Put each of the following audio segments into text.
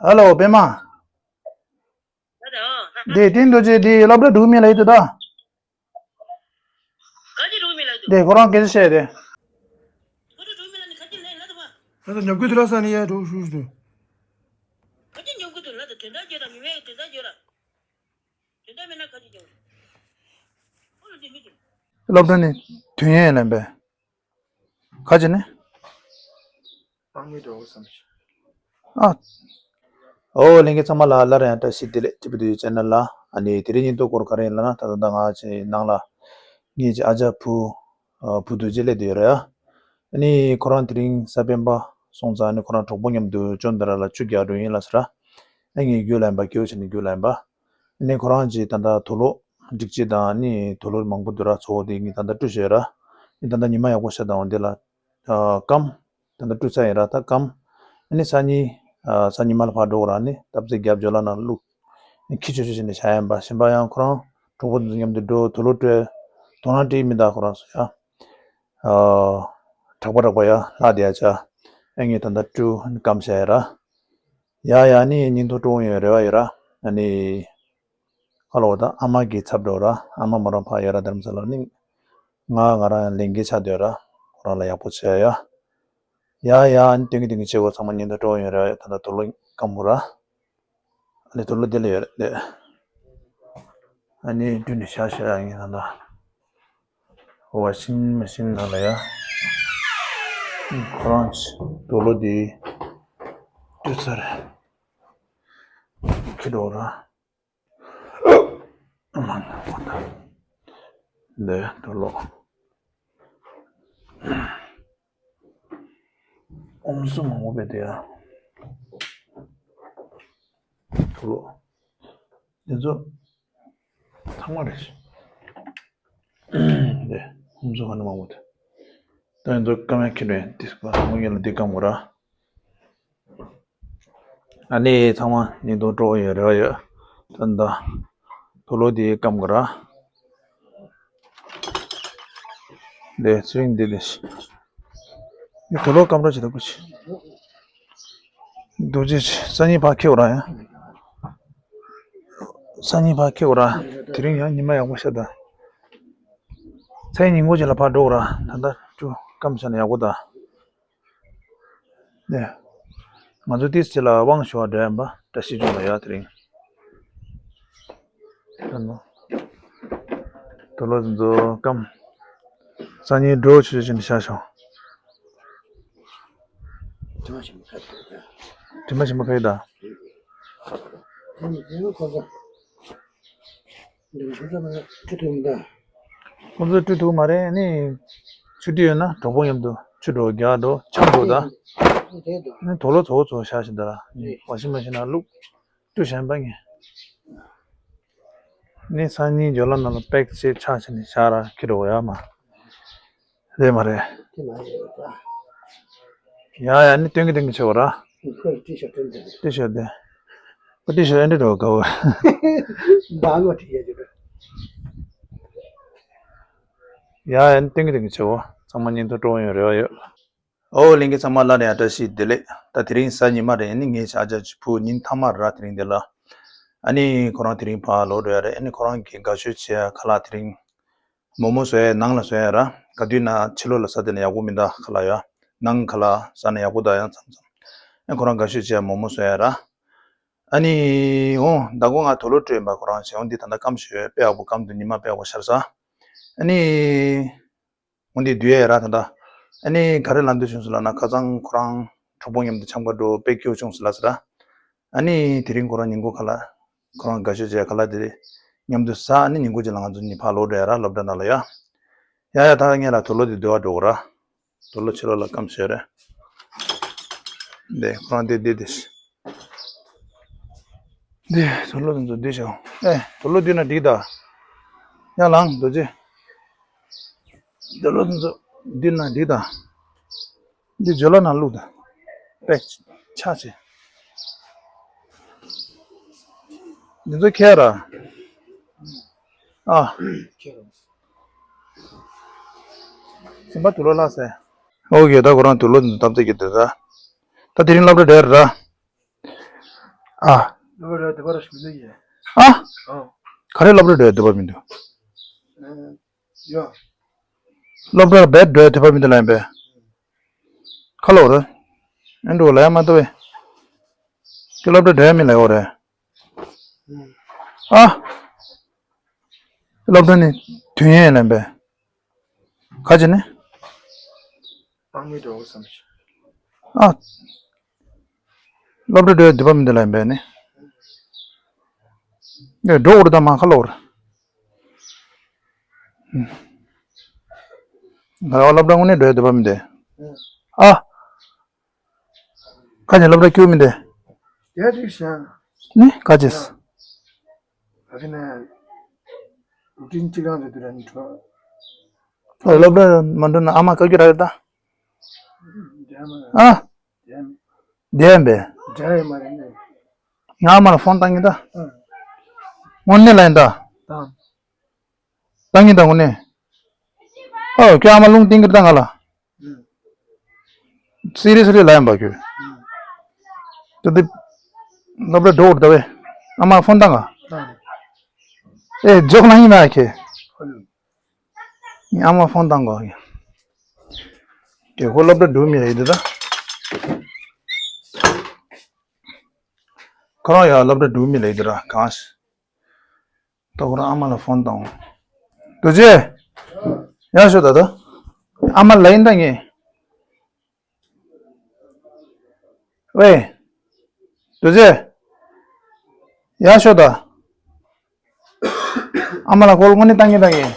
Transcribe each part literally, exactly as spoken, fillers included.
ཧ་ལོ་པད་མ། ད་ད། འདི་ཏིང་རྡོ་རྗེ་འདི་སློབ་གྲྭ་འགྲོ་མི་ལ་ཡིན་ད། ག་ཅི་འགྲོ་མི་ལ་ཡིན། འདི་ཁོ་རང་སྐད་ཆ་བཤད་དེ། ཁོ་རང་འགྲོ་མི་ལ་ནི་ག་ཅི་ལས་ལ་ད་བ། ད་ད་ཉོབ་གི་དུ་ལ་ས་ནི་ཡ་འགྲོ་ཞུ་ཞུ་དུ། ག་ཅི་ཉོབ་གི་དུ་ལ་ད་དེ་འདྲ་བརྗོད་ད་མི་མེད་དེ་འདྲ་བརྗོད་ར། དེ་འདྲ་མེད་ན་ག་ཅི་བརྗོད། ཁོ་ལ་དེ་མི་དེ། སློབ་གྲྭ་ནི་དུས་ཡུན་ལེན་པས། ཁ་ཅིག་ནི། ཨ། ཨོ་ལྷན་རྒྱས་ཚང་མ་ལ་སླར་ཡང་བཀྲ་ཤིས་བདེ་ལེགས། ཊི་བི་ཌི་ཡུ་ཆེ་ནལ་ལ། ཨ་ནི་དེ་རིང་ཉིན་ཐོ་སྐོར་ག་རེ་ཡིན་ལབ་ན། ད་ལྟ་ང་ཅི་ནང་ལ་ངེད་ཀྱི་ཨ་ཅག་བུ་བུ་རྡོ་རྗེ་སླེབས་བསྡད་ཡོད་རེད་ཡ། ཨ་ནི་ཁོ་རང་དེ་རིང་གཟའ་སྤེན་པ་སོང་ཙང་ཨ་ནི་ཁོ་རང་གྲོགས་པོ་མཉམ་དུ་ཅོན་ཏ་ར་ལ་ཆུ་རྒྱག་འགྲོ་ཡིན་ལབ་ཟེར། ཨ་ངས་རྒྱུགས་ལེན་པ་སྐྱེ་བོ་བྱས་ནས་རྒྱུགས་ལེན་པ། ཨ་ནི་ཁོ་རང་ཅི་ད་ལྟ་དུག་ལོག་སྒྲིག་ཆས་དང་ཨ་ནི་དུག་ལོག་མང་པོ་འདུག་ར། ཚོ་བོ་དེ་ངས་ད་ལྟ་བཀྲུས་བྱས་ར། ཨ་ནི་ད་ལྟ་ཉི་མ་ཡག་པོ་ཤར་དང་འོ་འདི་ལ། ཨ་སྐམ། ད་ལྟ་བཀྲུས་ཚར་ཡིན་ར་ད་སྐམ། ཨ་ནི་སང་ཉིན་ཨ་སང་ཉིན་མ་ལ་ཕར་འགྲོ་དགོས་ར། ཨ་ནི་སྟབས་ཚེ་རྒྱབ་ཇོ་ལ་ནང་བླུགས། ཨ་ནི་ཁྱི་ཆོ་ཆོ་བྱས་ནས་བཞག་ཡིན་པ། གཞན་པ་ཡང་ཁོ་རང་གྲོགས་པོ་དེ་ཚོ་མཉམ་དུ་འགྲོ་དུག་ལོག་སྤྲོད། དོ་སྣང་སྤྲད་མི་འདུག་ཁོ་རང་ཚོ་ཡ། ཨ་དྲག་པོ་དྲག་པོ་ཡ་ལྷག་བསྡད་ཡ་ཆ། ཨ་ངས་ད་ལྟ་བཀྲུས་སྐམ་བཞག་ཡིན་ར། ཡ་ཡ་ཨ་ནི་ཉིན་ཐོ་སྤྲོ་ཡོང་རེ་བ་ཡོད་ར། ཨ་ནི། ཁ་ལོ་ད་ཨ་མ་གི་ཚབ་འགྲོ་ར། ཨ་མ་མོ་རང་ཕ་ཡོད་ར་དྷ་རམ་ས་ལ་ནི། ང་ང་རང་ལས་འགན་ཆགས་སྡོད་ར། ཁོ་རང་ལ་ཡག་པོ་བྱས་ཡ། ཡ་ཡ་ཨ་ནི་སྟོན་གི་སྟོན་གི་བྱེད་དགོས། ཚང་མ་ཉིན་ཐོ་སྤྲོ་ཡོང་རེ་བ་ཡོད། ད་ལྟ་དུག་ལོག་སྐམ་དགོས་ར། ཨ་ནི་དུག་ལོག་དེ་ལ་ཡོད་རེད། ཨ་ནི་བཀྲུས་ནས་བཞག་བཞག་ཡ་ངས་ད་ལྟ། ཝ་ཤིང་མེ་ཤིན་ནང་ལ་ཡ། ཁོ་རང་དུག་ལོག་དེ་བཀྲུས་ཚར། ཁྱི་འགྲོ་ར། འདི་དུག་ལོག་ཨོམ་སྲུ་མང་པོ་བེད་དེ་ཡ། དུག་ལོག་འདི་ཚོ་ཚང་མ་རེད། འདི་ཨོམ་སྲུ་ག་ནས་མང་པོ་དེ། ད་ཡིན་ཚོ་སྐམ་ཡ་ཁྱི་འདྲ་ཡིན་ཏིས་པ་ཧོང་ཡིན་ལ་འདི་སྐམ་དགོས་ར། ཨ་ནི་ཚང་མ་ཉིན་ཐོ་སྤྲོ་ཡོད་རེ་བ་ཡོད། ད་ད་དུག་ལོག་དེ་སྐམ་དགོས་ར། དེ་ཚེ་རིང་འདི་དེ་ཤི། འདི་དུག་ལོག་སྐམ་ར་ཅི་ད་ཀུ་ཤི། རྡོ་རྗེ་ཆེ་སང་ཉིན་ཕར་འཁྱེར་འོ་ར་ཡ། སང་ཉིན་ཕར་འཁྱེར་འོ་ར། དེ་རིང་ཡང་ཉི་མ་ཡག་པོ་ཤར་ད། མཚན་ཉིན་གུང་ཅིག་ལ་ཕར་འགྲོ་འོ་ར། ད་ལྟ་ཅུ་སྐམ་ཤར་ན་ཡག་པོ་ད། ནས། ང་ཚོ་ཏིས་ཅི་ལ་དབང་ཞུ་བ་འདྲ་ཡིན་པ་བཀྲ་ཤིས་ལྗོངས་ལ་ཡ་དེ་རིང་། ད་ནོ། དུག་ལོག་འཛོ་སྐམ། སང་ཉིན་འགྲོ་ཆུ་ཆུ་ཆུ་ནས་ཤ་ཤོང་། དྲི་མ་ཞིམ་པོ་ཁ་ཡི་ད། དྲི་མ་ཞིམ་པོ་ཁ་ཡི་ད། ཁོ་ཚོ་བཀྲུ་ཐུབ་མ་རེད། ནི་ཆུ་དྲི་ཡོད་ན་གྲོགས་པོ་མཉམ་དུ་ཆུ་འགྲོ་རྒྱག་འགྲོ་ཆང་འགྲོ་ད། ནི་དུག་ལོག་ཚོ་ཚོ་བཞག་ཤིང་ད་ར། ཝ་ཤིང་མ་ཤིན་ན་བླུགས། བཀྲུ་གཞན་པ་ངས། ནི་སང་ཉིན་ཇོ་ལ་ན་པེག་ཅེ་ཆག་ཆེ་ནི་ཤ་ར་ཁྱི་འགྲོ་ཡ་མ། རེད་མ་རེད། དེ་མ་རེད་པ། ཡ་ཡ་ནི་སྟོན་གི་སྟོན་གི་ཆེ་བ་ར། ཁོས་ཏི་ཤ་སྟོན་དེ་རེད། ཏི་ཤ་དེ། ཁོ་ཏི་ཤ་ཨེ་འདྲ་འགྲོ་ག་བ། འདང་བ་ཁྲི་ཡ་ཅིག་རེད། ཡ་ཡ་ནི་སྟོན་གི་སྟོན་གི་ཆེ་བ། ཚང་མ་ཉིན་ཐོ་སྤྲོ་ཡོང་རེ་བ་ཡོད། ཨོ་ལྷན་རྒྱས་ཚང་མ་ལ་ནས་བཀྲ་ཤིས་བདེ་ལེགས། ད་དེ་རིང་གཟའ་ཉི་མ་རེད། ཨ་ནི་ངའི་ཨ་ཅག་ཅིག་བུ་ཉིན་ཐ་མ་ར་དེ་རིང་དེ་ལ། ཨ་ནི་ཁོ་རང་དེ་རིང་ཕར་ལོག་འགྲོ་ཡ་རེད། ཨ་ནི་ཁོ་རང་གི་དགའ་ཤོས་བྱེད་ཡ་ཁ་ལག་དེ་རིང་། མོག་མོག་བཟོ་ཡ་ནང་ལ་བཟོ་ཡ་ར། ག་དུས་ན་ཕྱི་ལོགས་ལ་ཟ་དེ་ན་ཡག་པོ་མི་འདུག་ཁ་ལག་ཡ། ནང་ཁ་ལག་ཟ་ན་ཡག་པོ་འདུག་ཡང་མཚམས་མཚམས། ཨ་ཁོ་རང་དགའ་ཤོས་བྱེད་ཡ་མོག་མོག་བཟོ་ཡ་ར། ཨ་ནི་འོ་ད་གོ་ང་དུག་ལོག་སྤྲོད་ཡིན་པ་ཁོ་རང་བྱས། འོ་འདི་ད་ལྟ་སྐམ་ཤོས་དཔེ་ཡག་པོ་སྐམ་འདུག་ཉི་མ་དཔེ་ཡག་པོ་ཤར་ས། ཨ་ནི། འོ་འདི་བསྡུ་ཡ་ཡ་ར་ད་ལྟ། ཨ་ནི་ག་རེ་ལབ་འདོད་བྱུང་སོང་ལབ་ན། ཁ་སང་ཁོ་རང་གྲོགས་པོ་མཉམ་དུ་འཆམ་ག་འགྲོ་དཔེ་སྐྱིད་པོ་བྱུང་སོང་ལབ་ཟེར་ར། ཨ་ནི་དེ་རིང་ཁོ་རང་ཉིན་གུང་ཁ་ལག་ཁོ་རང་དགའ་ཤོས་བྱས་ཁ་ལག་དེ་མཉམ་དུ་ཟ། ཨ་ནི་ཉིན་གུང་རྗེས་ལ་ང་ཚོ་གཉིས་ཕར་ལོག་འགྲོ་ཡ་ར་སློབ་གྲྭ་ནང་ལ་ཡ། ཡ་ཡ་ད་ངས་ལ་དུག་ལོག་དེ་བསྡུ་བ་འགྲོ་གོ་ར། དུག་ལོག་ཕྱི་ལོགས་ལ་སྐམ་ཤོས་རེད། འདི་ཁོ་རང་འདི་འདི་འདི། འདི་དུག་ལོག་དེ་ཚོ་འདི་བྱའོ། ཨེ་དུག་ལོག་འདི་ན་འགྲིག་ད། ཡང་ལངས་རྡོ་རྗེ། དུག་ལོག་དེ་ཚོ་འདི་ན་འགྲིག་ད། འདི་ཇོ་ལ་ན་བླུགས་ད། པེག་ཆག་ཆེ། འདི་ཚོ་ཁྱེར་ར། ཨ། སེམས་པ་དུག་ལོག་ལྷག་སེ། ཨོ་ཁེ་ད་ཁོ་རང་དུག་ལོག་འདི་བཏབ་སྟེ་གི་འདི་ད། ད་དེ་རིང་སློབ་གྲྭ་བསྡད་ར། ཨ། སློབ་གྲྭ་འགྲོ་དགོས་པ་རེད་མི་འདུག་ཡ། ཨ། ཨ། ག་རེ་སློབ་གྲྭ་འགྲོ་ཡ་འདོད་པ་མི་འདུག་ཨ། ཡ། སློབ་གྲྭར་རྦད་འགྲོ་ཡ་འདོད་པ་མི་འདུག་ལབ་ཡིན་པས། ཁ་ལོ་རེད། ཨེ་འགྲོ་ལ་ཡ་མ་གཏོགས་པས། ཁྱོད་སློབ་གྲྭ་འགྲོ་ཡ་མི་ལ་ཡོད་རེད། ཨ། སློབ་གྲྭ་ནི་དུས་ཡུན་ལེན་པས། ཁ་ཅིག་ནི། ཨ། སློབ་གྲྭ་འགྲོ་ཡ་འདོད་པ་མི་འདུག་ལབ་ཡིན་པས་ནི། ཡ་འགྲོ་འུར་ད་མ་ཁ་ལོ་རེད། ང་རང་སློབ་གྲྭ་དངོས་གནས་འགྲོ་ཡ་འདོད་པ་མི་འདུག་ཨ། ཁ་ཅིག་སློབ་གྲྭ་སྐྱོད་མི་འདུག་དེ་རིགས་ཤང་། ནི་ཁ་ཅིག་ཨ་ཁ་ནས་རུ་ཊིན་གཅིག་རང་རེད་དུ་ར་ནི་འགྲོ། ཨ་སློབ་གྲྭ་མ་འགྲོ་ན་ཨ་མ་བཀའ་བཀྱོན་རག་རེད་ད། དེ་མ་ཨ། དེ་མ་བདེ་ཡ་འབད། འདྲ་ཡོད་མ་རེད་ནི། ང་ཨ་མ་ལ་ཕོན་བཏང་གི་ད། ཨ། དངོས་གནས་ལ་ཡིན་ད། དང་། བཏང་གི་ད་དངོས་གནས། ཨོ་ཁྱོད་ཨ་མ་རླུང་བསྟན་གི་རེད་ད་ང་ལ། སི་རི་ཡས་ལི་ལབ་ཡིན་པ་ཁྱོད། དེ་དེ། སློབ་གྲྭ་འགྲོ་འུར་ད་བས། ཨ་མ་ཕོན་བཏང་ག་ཨ། ཨེ་ཇོག་ལ་ཡིན་ན་ཁྱེད། ཨ་མ་ཕོན་བཏང་ག་ཁྱེད་ཁོ་སློབ་གྲྭ་འགྲོ་མི་རེད་འདི་ད། ཁོ་རང་ཡང་སློབ་གྲྭ་འགྲོ་མི་རེད་འདི་ར་གང་ཞིག་ད་ཁོ་རང་ཨ་མ་ལ་ཕོན་བཏང་། རྡོ་རྗེ། ཡར་ཤོག་ད་ད། ཨ་མ་ལ་ཡིན་ད་ངས། ཝེ། རྡོ་རྗེ། ཡར་ཤོག་ད། ཨ་མ་ལ་ཀོལ་དངོས་གནས་བཏང་གི་ད་ངས།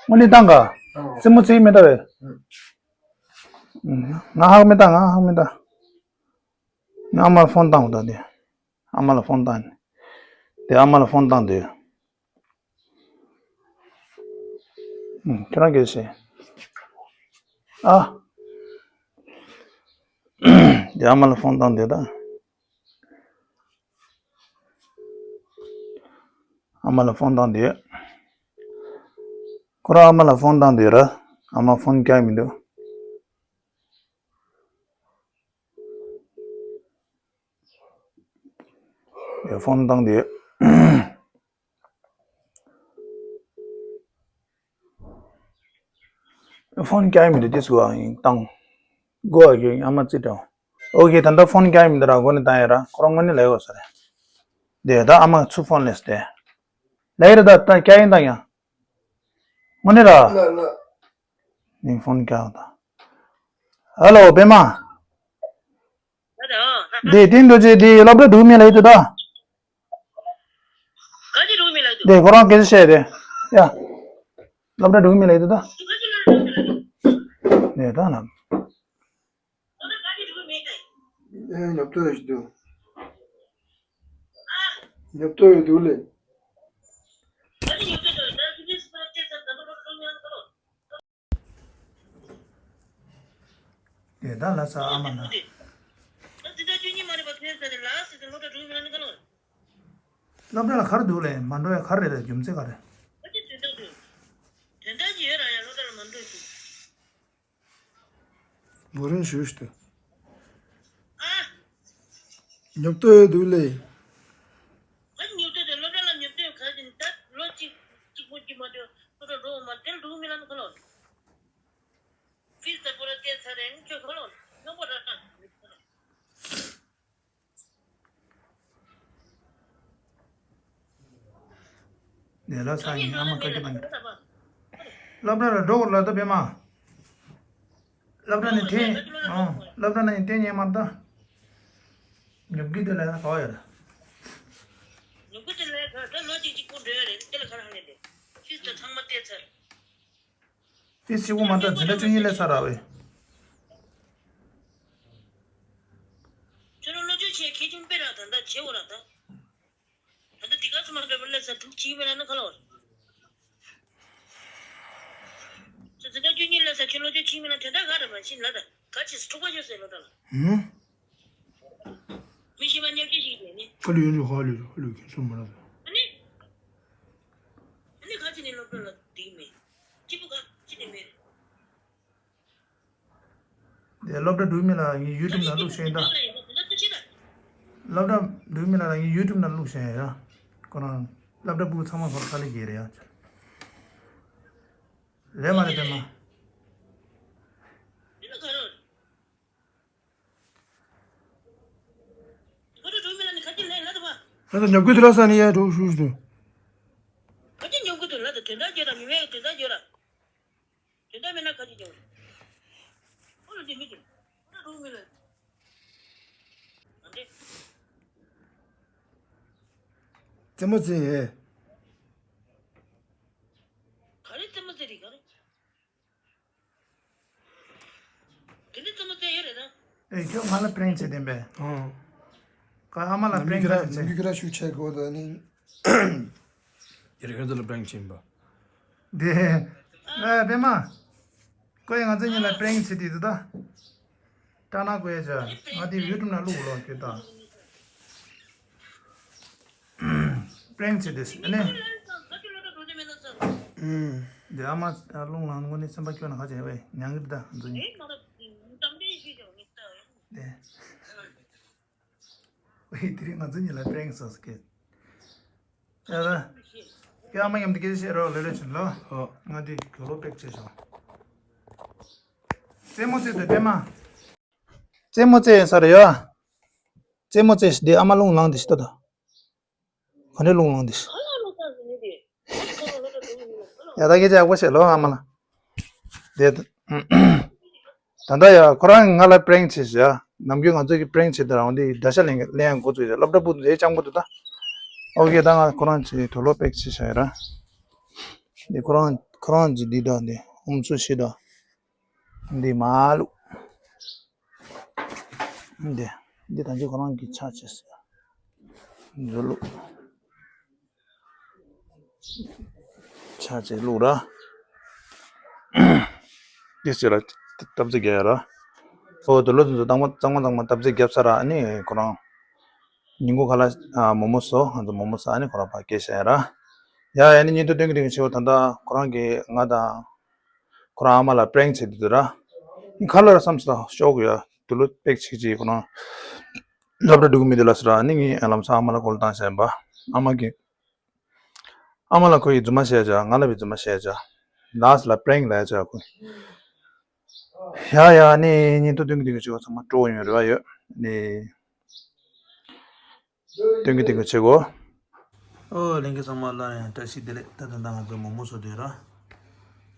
དངོས་གནས་བཏང་ག་སེམས་མོ་ཚིག་མེད་ད་ཝེ། ང་ཧག་མེད་ད་ང་ཧག་མེད་ད། ཨ་མ་ལ་ཕོན་བཏང་ད་དེ། ཨ་མ་ལ་ཕོན་བཏང་ནས། དེ་ཨ་མ་ལ་ཕོན་བཏང་དེ། ཁྱོད་རང་གིས་བཤད། ཨ། དེ་ཨ་མ་ལ་ཕོན་བཏང་དེ་ད། ཨ་མ་ལ་ཕོན་བཏང་དེ། ཁོ་རང་ཨ་མ་ལ་ཕོན་བཏང་དེ་ར། ཨ་མ་ཕོན་རྒྱག་མི་འདུག་ཡ་ཕོན་བཏང་དེ། ཕོན་རྒྱག་མི་འདུག་དེ་སུ་ཨ་ཡིན་བཏང་། སྒོ་ཨ་ཡོད་ཨ་མ་རྩིས་དྲངས། ཨོ་ཁེ་ད་ལྟ་ཕོན་རྒྱག་མི་འདུག་ར་སྒོ་ནས་བཏང་ཡ་ར་ཁོ་རང་དངོས་གནས་ལ་ཡོད་ས་རེད། དེ་ད་ཨ་མ་ཚུར་ཕོན་ལས་སྟེ། ལ་ཡི་ར་ད་ད་རྒྱག་ཡིན་ད་ཡང་། དངོས་གནས་ར། ལ་ལ། ནིང་ཕོན་རྒྱག་ད། ཧ་ལོ་པད་མ། ད་ད། དེ་དེ་འདྲ་ཅེ་དེ་སློབ་གྲྭ་འགྲོ་མི་ལ་ཡི་དུ་ད། ག་ཅི་འགྲོ་མི་ལ་ཡི་དུ། དེ་ཁོ་རང་སྐད་ཆ་བཤད་དེ། ཡ། སློབ་གྲྭ་འགྲོ་མི་ལ་ཡི་དུ་ད། ག་ཅི་སློབ་གྲྭ་འགྲོ་མི་ལ་ཡི་དུ། དེ་ད་ལ། སློབ་གྲྭ་ག་ཅི་འགྲོ་མི་ལ་ཡི་དུ། ཨེ་ཉོབ་ཏོ་ཡོད་འདུག་ཉོབ་ཏོ་ཡོད་འདུག་ལེ། ག་ཅི་ཉོབ་ཏོ་ཡོད་ད་སུ་ཇི་སུ་ར་ཅེ་ས་ད་ལོ་ལོ་ཉང་ལོ། དེ་ད་ལ་ས་ཨ་མ་ན། ད་འཛིན་གྲྭ་བཅུ་གཉིས་མ་རེད་པ་ཕན་ས་རེད་ལ་སི་ཏི་སློབ་གྲྭ་འགྲོ་མི་ལ་ནི་ག་ལོ། སློབ་གྲྭ་ལ་ག་རེ་འདུག་ལེ་མ་འགྲོ་ཡ་ག་རེ་རེད་རྒྱུ་མཚན་ག་རེ། ཨ་ཅེ་དོན་དག་འདུག་དོན་དག་ཅིག་ཡོད་ར་ཡ་སློབ་གྲྭ་ལ་མ་འགྲོ་ཞིག་མོ་རང་ཞུས་ཏེ། ཨ། ཉོབ་ཏོ་ཡོད་འདུག་ལེ། ཨ་ཉོབ་ཏོ་དེ་སློབ་གྲྭ་ལ་ཉོབ་ཏོ་ཡོད་ག་ཅིག་ད་ལོ་གཅིག་གཅིག་པོ་གཅིག་མ་འགྲོ་སློབ་གྲྭ་འགྲོ་མ་དེར་འགྲོ་མི་ལ་ནི་ག་ལོ། ཕིས་ད་པོ་ར་བལྟས་ཚར་རེད་ཁྱོད་ག་ལོ་སྣང་པོ་ར་ད། ནས་ལ་ས་ཡིན་ཨ་མ་བཀའ་བཀྱོན་བཏང་། སློབ་གྲྭ་ལ་འགྲོ་དགོས་ལ་ད་པད་མ། སློབ་གྲྭ་ནས་འཐེན། ཨོ་སློབ་གྲྭ་ནས་འཐེན་ཉན་མ་ད། ཉོབ་གི་དེ་ལ་ཡང་ག་བ་ཡོད་རེད། ཉོབ་གི་དེ་ལ་ཡང་ག་ད་ལོ་གཅིག་གཅིག་པུ་འགྲོ་ཡ་རེད་དེ་ལ་ག་རེ་ཧ་ལས་རེད། ཕིས་ད་ཚང་མ་བལྟས་ཚར། ཕིས་གཅིག་པུ་མ་ད་འཛིན་གྲྭ་བཅུ་གཉིས་སླེབས་ཚར་ར་བས། ཁྱོད་རང་བློ་ཆོས་བྱས་ཁེ་ཆུང་པེ་ར་ད་ད་བྱེད་འོ་ར་ད། ད་ལྟ་འདི་ག་ཚོད་མ་འགྲོ་བར་སླེབས་ས་དྲུག་ཕྱིན་མེད་ན་ནི་ག་ལ་བར། ཚོ་འཛིན་གྲྭ་བཅུ་གཉིས་སླེབས་ས་ཁྱོད་བློ་ཆོས་ཕྱིན་མེད་ན་དེ་འདྲ་ག་རེ་མ་ཕྱིན་ལ་ད་ག་ཅིས་འཁྲུག་པ་ཅོས་ཟེར་ལོ་ད་ལ། ཧུམ། མི་ཤི་བ་ཉམས་ཀྱི་ཞིག་ཡིན་ནི། ཁ་ལུ་ཡོད་རུ་ཧ་ལུ་ཧ་ལུ་ཁྱེད་ཚོ་མ་ལ་ད། ཨ་ནི། ཨ་ནི་ག་ཅི་ནི་སློབ་གྲྭ་ལ་འགྲིག་མེད། སྐྱིད་པོ་ག་ཅི་ནི་མེད། དེ་སློབ་གྲྭ་འགྲོ་མི་ལ་ཡིན་ཡུལ་ཁྲིམས་ནང་བླུགས་ཤེས་ད། སློབ་གྲྭ་འགྲོ་མི་ལ་ཡུ་ཊུབ་ནང་བླུགས་བཞག་ཡོད་ཡ། ཁོ་རང་སློབ་གྲྭ་ཕྲུ་གུ་ཚང་མ་ཁོ་རང་དཀའ་ལས་རྒྱག་རེད་ཡ། རེད་མ་རེད་པད་མ། ད་ལྟ་ཉོ་གུ་དེ་ལ་ས་ནི་ཡ་འགྲོ་ཞུ་ཞུ། ཁ་ཅིག་ཉོ་གུ་དེ་ལ་དེ་དོན་དག་རྒྱག་དང་མི་མེད་དོན་དག་རྒྱག་ར། དེ་འདྲ་མེད་ན་ཁ་ཅིག་ཀྱང་། ཨོ་ལ་དེ་མི་དེ། ཨོ་ལ་རུང་མི་ལ། ཨ་འདྲེ། རྩེད་མོ་རྩེ་ཡེ། ག་རེ་རྩེད་མོ་རྩེ་རེད་ག་རེ། དེ་ནི་རྩེད་མོ་རྩེ་ཡོད་རེད་ད། ཨེ་ཁྱོད་ང་ལ་པྲེང་བྱེད་དེ་འབད། ཨང་། ཀ་ཨ་མ་ལ་པྲེང་བྱེད་ནམ་རྒྱུན་ཁྱོད་ར་ནམ་རྒྱུན་ཁྱོད་ར་ཤུགས་ཆེ་དགོས་ད་ནི། ཡ་རེ་ཁྱོད་ཚོ་ལ་པྲེང་བྱེད་པ། དེ། ཨ་པད་མ། ཀོ་ཡ་ང་ཚོ་གཉིས་ལ་པྲེང་བྱེད་དེ་འདུག་ད། ཀྲ་ན་ཀོ་ཡ་ཅ། ང་དེ་ཡུ་ཊུབ་ནང་བླུགས་ལོ་ཁྱོད་ད། པྲེང་བྱེད་དེ་ཨ་ནི། ཨུམ། དེ་ཨ་མ་རླུང་ལངས་དངོས་གནས་སེམས་པ་སྐྱོ་ན་ཁ་ཆེ་བས་མྱང་གི་ད་འཛུ་ཉི། དེ། ཨེ་དེ་རིང་ང་ཚོ་གཉིས་ལ་པྲེང་སོང་ཟེར་གི། ཡ་ད། ཀྱེ་ཨ་མ་མཉམ་དུ་སྐད་ཆ་བཤད་རོགས་ལེ་ལེ་བྱིན་ལོ། ཨོ། ང་དེ་གྱོ་ལོ་པེག་བྱས་བྱུང་། རྩེད་མོ་རྩེ་དང་པད་མ། རྩེད་མོ་རྩེ་ཡིན་ས་རེད་ཡ། རྩེད་མོ་རྩེ་ཞིག་དེ་ཨ་མ་རླུང་ལངས་དེ་ཞིག་ལྟ་དང་། ག་འདྲའི་རླུང་ལངས་དེ་ཞིག་ཡ་ད་སྐད་ཆ་ཡག་པོ་བཤད་ལོ་ཨ་མ་ལ། དེ། ད་ལྟ་ཡ་ཁོ་རང་ང་ལ་པྲེང་བྱེད་ཤག་ནམ་རྒྱུན་ང་ཚོ་གི་པྲེང་བྱེད་དུས་རང་འདི་འདྲ་ཤ་ལེན་ལེན་ཡང་འགོ་ཚུགས་ཡ་སློབ་གྲྭ་སྤུ་དེ་ཅང་པོ་འདུག་ད། ཨོ་ཁེ་ད་ང་ཁོ་རང་ཚོའི་དུག་ལོག་པེག་བྱེད་ཤག་ཡ་ར། འདི་ཁོ་རང་ཁོ་རང་གི་འདི་འདྲ་འདི་ཨུམ་ཚུ་ཤི་འདྲ། འདི་མ་ལུག་འདི་འདི་ད་ཅི་ཁོ་རང་གི་ཆ་ཆེ་ས་མཛོ་ལུག་ཆ་ཆེ་ལུག་ར། འདི་ཟེར་ལ་སྟབས་རྩེ་རྒྱག་ཡ་ར། ཨོ་དུ་ལོ་ཚོ་ཚོ་གཙང་མ་གཙང་མ་གཙང་མ་སྟབས་རྩེ་རྒྱབ་ས་ར་ཨ་ནི་ཁོ་རང་། ཉིན་གུང་ཁ་ལ་མོ་མོ་ཟོ་ང་ཚོ་མོ་མོ་ཟ་ཨ་ནི་ཁོ་རང་ཕར་སྐད་བཤད་ཡ་ར། ཡ་ཡ་ནི་བརྙན་ཐུང་སྟོན་གི་སྟོན་གི་ཆེ་བོ་ད་ལྟ་ཁོ་རང་གིས་ང་དང་། ཁོ་རང་ཨ་མ་ལ་པྲེང་བྱེད་དུས་དུ་ར། ཁ་ལོ་ར་བསམ་སོང་ཤོག་གུ་ཡ། དུ་ལོ་པེག་ཆིག་ཅིག་ཁོ་རང་། སློབ་གྲྭ་འགྲོ་གི་མི་འདུག་ལ་སོ་ར་ནི་ངས་ལམ་སང་ཨ་མ་ལ་ཀོལ་བཏང་བྱས་པ། ཨ་མ་གི་ཨ་མ་ལ་ཁོ་ཡི་རྫུན་མ་བཤད་བྱ་ང་ལ་བའི་རྫུན་མ་བཤད་བྱ། ལགས་ལ་པྲེང་ལ་ཡ་བྱ་ཁོ། ཡ་ཡ་ནི་ཉིན་ཐོ་སྟོན་གི་སྟོན་གི་ཆུ་བ་ཚང་མ་སྤྲོ་ཡོང་རེ་བ་ཡོད་ནི། སྟོན་གི་སྟོན་གི་བྱེད་གོ། ཨོ་ལྷན་རྒྱས་ཚང་མ་སླར་ཡང་བཀྲ་ཤིས་བདེ་ལེགས། ད་ད་ད་ང་ཚོ་མོག་མོག་བཟོ་དུས་ར།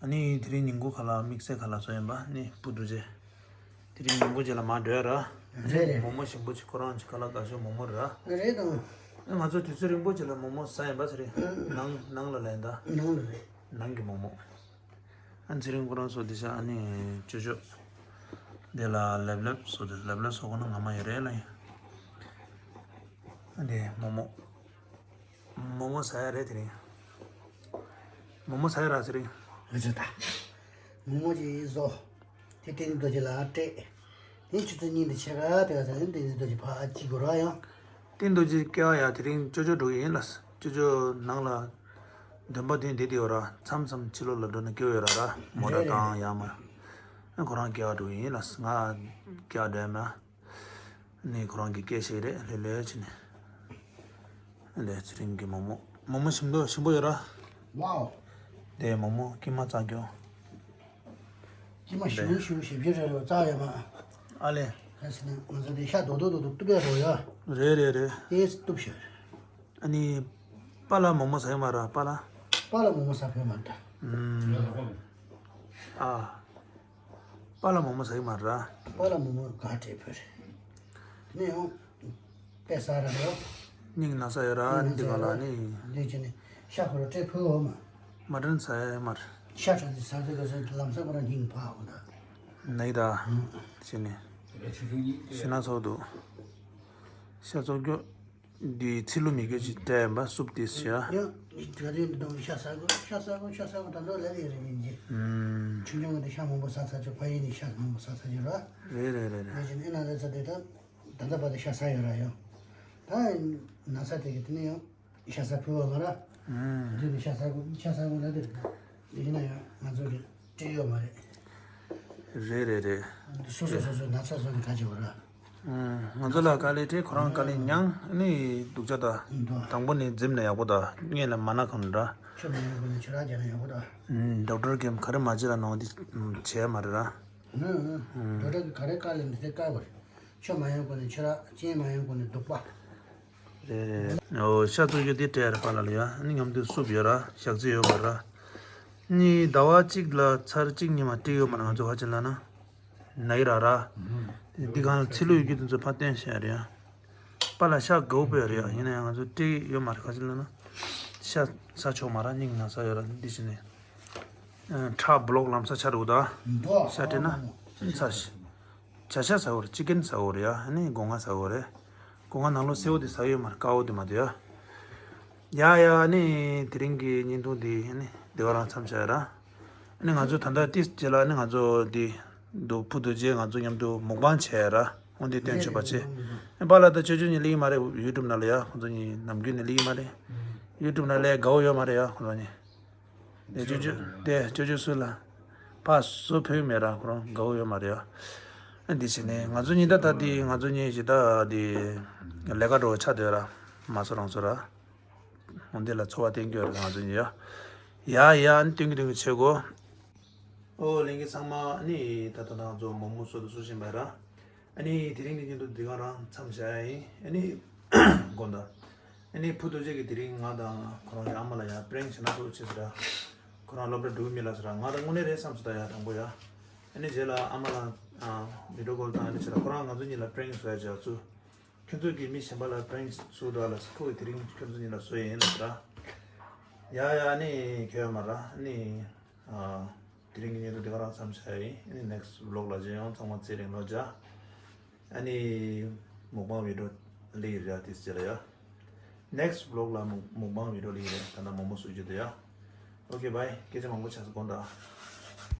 ཨ་ནི་དེ་རིང་ཉིན་གུང་ཁ་ལག་དམིགས་བསལ་ཁ་ལག་བཟོ་ཡིན་པ་ནི་སྤུ་རྡོ་རྗེ། དེ་རིང་ཉིན་གུང་རྗེས་ལ་མར་འགྲོ་ཡ་ར། རེད་རེད། མོག་མོག་ཞིམ་པོ་ཅིག་ཁོ་རང་ཅིག་ཁ་ལག་དགའ་ཤོས་མོག་མོག་རེད་ར། རེད་དང་། ཨ་ང་ཚོ་དུས་ཚོད་རིང་པོ་ཅིག་ལ་མོག་མོག་ཟ་ཡིན་པ་ཚེ་རིང་། ནང་ནང་ལ་ལེན་ད། ནང་ལ་རེད། ནང་གི་མོག་མོག་ཨ་ཚེ་རིང་ཁོ་རང་ཚོ་འདི་ཤ་ཨ་ནི་ཅོ་ཅོ། འདི་ལ་ལེབ་ལེབ་བཟོ་དེ་ལེབ་ལེབ་བཟོ་གོ་ན་ང་མ་ཡོད་རེད་ལ་ཡིན། ཨ་འདི་མོག་མོག་མོག་མོག་ཟ་ཡ་རེད་དེ་རིང་། མོག་མོག་ཟ་ཡ་ར་ཚེ་རིང་། ཨ་ཅོ་ད། མོག་མོག་ཅིག་བཟོ། དེ་བསྟན་འཛིན་རྡོ་རྗེ་ལ་སྤྲད། དེ་ཆུ་ཚོད་གཉིས་འདི་ཕྱེད་ཀ་དེ་ག་ཚ་ཡིན་བསྟན་འཛིན་རྡོ་རྗེ་ཕ་ཅིག་གོ་ར་ཡང་། བསྟན་རྡོ་རྗེ་སྐྱེ་བ་ཡ་དེ་རིང་ཅོ་ཅོ་འགྲོ་གི་ཡིན་ལ། ཅོ་ཅོ་ནང་ལ་འདོན་པ་དེ་འདི་དེ་ཡོད་ར་མཚམས་མཚམས་ཕྱི་ལོགས་ལ་འགྲོ་ན་སྐྱོ་ཡོད་ར་ར་མོ་ཊ་རེད་རེད་བཏང་ཡ་མ། ཨ་ཁོ་རང་སྐྱེ་བ་འགྲོ་གི་ཡིན་ལ་ང་སྐྱེ་བ་འགྲོ་ཡ་མ། ནི་ཁོ་རང་གི་སྐད་ཤེས་རེད་ལྷོད་ལྷོད་བྱས་ནས། འདི་ཚེ་རིང་གི་མོག་མོག་མོག་མོག་ཞིམ་པོ་ཞིམ་པོ་ཡོད་ར། ཝའོ། འདི་མོག་མོག་ཀྱེ་མ་བཙག་རྒྱོ། ཀྱེ་མ་ཞིམ་ཞིམ་ཞིབ་ཞིབ་རེད་རོ་བཙག་ཡོད་མ། ཨ་ལེ། ད་ཟེར་ན་ང་ཚོ་འདི་ཤ་རྡོག་རྡོག་རྡོག་རྡོག་གཏུབ་ཡ་རོ་ཡ། རེད་རེད་རེད། དེ་གཏུབ་ཤོག་ཨ་ནི། པཱ་ལགས་མོག་མོག་ཟ་ཡོད་མ་ར་པཱ་ལགས། པཱ་ལགས་མོག་མོག་ཟ་ཕོད་མ་རེད་ད། ཨུམ། ཨ། པཱ་ལགས་མོག་མོག་ཟ་ཡོད་མ་ར། པཱ་ལགས་མོག་མོག་ག་སྤྲད་ཕོད་རེད། དེ་ནས་ཡང་། དཔེ་ཟ་ར་རོ། སྙིང་ན་ས་ཡོད་ར་འདི་ག་ལ་ནི། འདི་བྱས་ནས་ཤ་ཁོ་ར་སྤྲད་ཕོད་འོ་མ། མ་དྲན་ས་ཡོད་མ་ར། ཤ་ཁྲག་འདི་ཟ་དུས་ག་ཚོད་ལམ་སང་ཁོ་ར་སྙིང་ཕར་འོ་ད། ནའི་ད། བྱས་ནས། ཤི་ན་ཚོགས་འདུག་ཤ་ཚོགས་རྒྱུ། འདི་ཚི་ལུ་མི་རྒྱུ་ཅིག་སྤྲད་ཡིན་པ་སུབ་ཏིས་ཤ། ཡང་། ག་དུས་འདི་དང་ཤ་ཟ་དགོས་ཤ་ཟ་དགོས་ཤ་ཟ་དགོས་ད་འདོད་ལས་ལས་རེད་ཡིན་གྱི། ཨུམ། ཆུང་ཆུང་གི་འདི་ཤ་མང་པོ་ཟ་ཚར་ཆོག་ཕ་ཡུལ་ནས་ཤ་མང་པོ་ཟ་ཚར་ཆོག་ར། རེད་རེད་རེད་རེད། ཡིན་གྱི་ཨེ་ན་ལས་ཚ་དེ་ད། ད་ལྟ་བར་དུ་ཤ་ཟ་ཡོད་ར་ཡང་། ད། ན་ཚ་དེ་གི་དེ་ནས་ཡང་། ཤ་ཟ་ཕོད་པ་མ་ར། ཨུམ། དུས་ནས་ཤ་ཟ་དགོས་ཤ་ཟ་དགོས་ལབ་དེ་རེད། ཡིན་ན་ཡང་ང་ཚོ་གི་སྤྲད་ཡོད་མ་རེད། རེད་རེད་རེད། སོ་སོ་སོ་སོ་ན་ཚ་བཟོ་ནས་ག་བྱེད་དགོས་ར། ང་ཚོ་ལ་དཀའ་ལས་འཕྲད། ཁོ་རང་དཀའ་ལས་མྱངས། ཨ་ནི་སྡུག་ཅག་ད། དང་པོ་ནས་འཛེམ་ན་ཡག་པོ་ད། སྔོན་ལ་མ་ན་གང་འདྲ། ཆོས་མ་ཡིན་པ་ནི་ཆོས་ར་རྒྱག་ན་ཡག་པོ་ད། ཌོག་ཊར་གིས་ག་རེ་མ་བྱེད་ར་ནང་འདི་བྱས་མ་རེད་ར། ཌོག་ཊར་གིས་ག་རེ་དཀའ་ལས་འདི་ཚེ་དཀའ་བ་རེད། ཆོས་མ་ཡིན་པ་ནི་ཆོས་ར། རྐྱེན་མ་ཡིན་པ་ནི་སྡུག་པ། རེད་རེད། ཨོ་ཤ་བཙོ་རྒྱུ་དེ་སྤྲད་ར་པཱ་ལགས་ལ་ཡ། ཨ་ནི་མཉམ་དུ་སུབ་ཡོད་ར། ཞག་རྩི་ཡོད་མ་ར། ཨ་ནི་ཟླ་བ་གཅིག་ལ་ཚར་གཅིག་གཉིས་མ་སྤྲད་ཡོད་མ་ར། ང་ཚོ་ཧ་ཅི་ལ་ན། ན་གི་ར་ར། འདི་གང་ལ་ཚིལ་ལུ་ཡོད་རྒྱུ་དེ་ཚོ་ཕར་བཏོན་བཞག་རེད་ཡ། པཱ་ལགས་ཤ་དགའ་པོ་ཡོད་རེད་ཡ། ཡིན་ན་ཡང་ང་ཚོ་སྤྲད་ཡོད་མ་རེད། ཁ་ཅིག་ལ་ན། ཤ་ཟ་ཆོག་མ་ར། སྙིང་ན་ཟ་ཡོད་ར། འདི་བྱས་ནས། ཁྲག་བུ་ལོག་ལམ་སང་ཆགས་འགྲོ་གི་འདུག་ཨ། ཤ་སྤྲད་ན་ཚར་ཤི། བྱ་ཤ་ཟ་འོ་རེད། ཅི་ཀན་ཟ་འོ་རེད་ཡ། ཨ་ནི་སྒོ་ང་ཟ་འོ་རེད། སྒོ་ང་ནང་ལོགས་སེར་པོ་དེ་ཟ་ཡོད་མ་རེད། དཀར་པོ་དེ་མ་དེ་ཡ། ཡ་ཡ། ཨ་ནི་དེ་རིང་གི་བརྙན་ཐུང་འདི་ཨ་ནི་འདི་ག་རང་མཚམས་བཞག་ཡ་ར། ཨ་ནི་ང་ཚོ་ད་ལྟ་ཏིས་རྗེས་ལ་ཨ་ནི་ང་ཚོ་འདི་འདུག་ཕུ་རྡོ་རྗེ་ང་ཚོ་མཉམ་དུ་མུག་པང་བྱས་ཡ་ར། འོ་འདི་སྟོན་ཆོག་པ་བྱས། ཨ་པཱ་ལགས་ད་ཅོ་ཅོ་གཉིས་སླེབས་ཀྱི་མ་རེད། ཡུ་ཊུབ་ནང་ལ་ཡ། ཁོང་ཚོ་གཉིས་ནམ་རྒྱུན་ནས་སླེབས་ཀྱི་མ་རེད། ཡུ་ཊུབ་ནང་སླེབས་དགའ་པོ་ཡོད་མ་རེད་ཡ་ཁོང་ཚོ་གཉིས། དེ་ཅོ་ཅོ་དེ་ཅོ་ཅོ་སུ་ལ། ཕར་བཟོ་ཕོད་མེད་ར། ཁོ་རང་དགའ་པོ་ཡོད་མ་རེད་ཡ། ཨ་འདི་བྱས་ནས་ང་ཚོ་གཉིས་ད་ལྟ་འདི་ང་ཚོ་གཉིས་ཀྱི་ད་འདི་ལས་ཀ་འགྲོ་ཆགས་བསྡད་ར། མ་སོ་རང་སོ་ར། འོ་འདི་ལ་འཚོ་བ་བསྟན་རྒྱུ་ར་ང་ཚོ་གཉིས་ཡ། ཡ་ཡ། ཨ་ནི་སྟོན་གྱི་སྟོན་གྱི་བྱེད་དགོས། ཨོ་ལྷན་རྒྱས་ཚང་མ། ཨ་ནི་ད་ལྟ་ང་ཚོ་མོག་མོག་བཟོ་དུ་བཟོ་བཞིན་པ་ར། ཨ་ནི་དེ་རིང་གི་བརྙན་ཐུང་འདི་ག་རང་མཚམས་བཞག་ཡ་ཡིན། ཨ་ནི་དགོངས་དག་ཨ་ནི་ཕུ་རྡོ་རྗེ་གིས་དེ་རིང་ང་དང་ཁོ་རང་གི་ཨ་མ་ལ་ཡ་པྲེང་བྱེད་ན་ཚོགས་བྱེད་ཟེར་ར། ཁོ་རང་སློབ་གྲྭ་འགྲོ་གི་མེད་ལ་ཟེར་ར། ང་དང་དངོས་གནས་རེད་བསམ་སོང་ད་ཡ། དང་པོ་ཡ། ཨ་ནི་རྗེས་ལ་ཨ་མ་ལ་ཨ་བི་ཌིའོ་ཀོལ་དང་ཨ་ནི་བྱེད་ར། ཁོ་རང་ང་ཚོ་གཉིས་ལ་པྲེང་བཟོ་ཡ་བྱེད་ཚུལ། ཁྱོད་ཚོ་གིས་མི་གཞན་པ་ལ་པྲེང་བཟོ་འདུག་ལ་ཟེར། ཁོ་གིས་དེ་རིང་ཁྱོད་ཚོ་གཉིས་ལ་བཟོ་ཡ་ཡིན་ལ་ཟེར་ར། ཡ་ཡ། ཨ་ནི་ཁྱོད་ཡོད་མ་ར། ཨ་ནི། ཨ། དེ་རིང་གི་བརྙན་ཐུང་འདི་ག་རང་མཚམས་བཞག་ཡ་ཡིན། ཨ་ནི་ནེགསི་ཝི་ལོག་ལ་མཇལ་ཡོང་། ཚང་མ་ཚེ་རིང་ལོ་བརྒྱ། ཨ་ནི་མུག་པང་བི་ཌིའོ་སླེབས་ཀྱི་རེད་ཡ། དེ་རྗེས་ལ་ཡ། ནེགསི་ཝི་ལོག་ལ་མུག་མུག་པང་བི་ཌིའོ་སླེབས་ཀྱི་རེད། ད་ལྟ་མོག་མོག་བཟོ་རྒྱུ་འདུག་ཡ། ཨོ་ཀེ་བྷའི། སྐད་ཆ་མང་པོ་ཆགས་སོང་། དགོངས་དག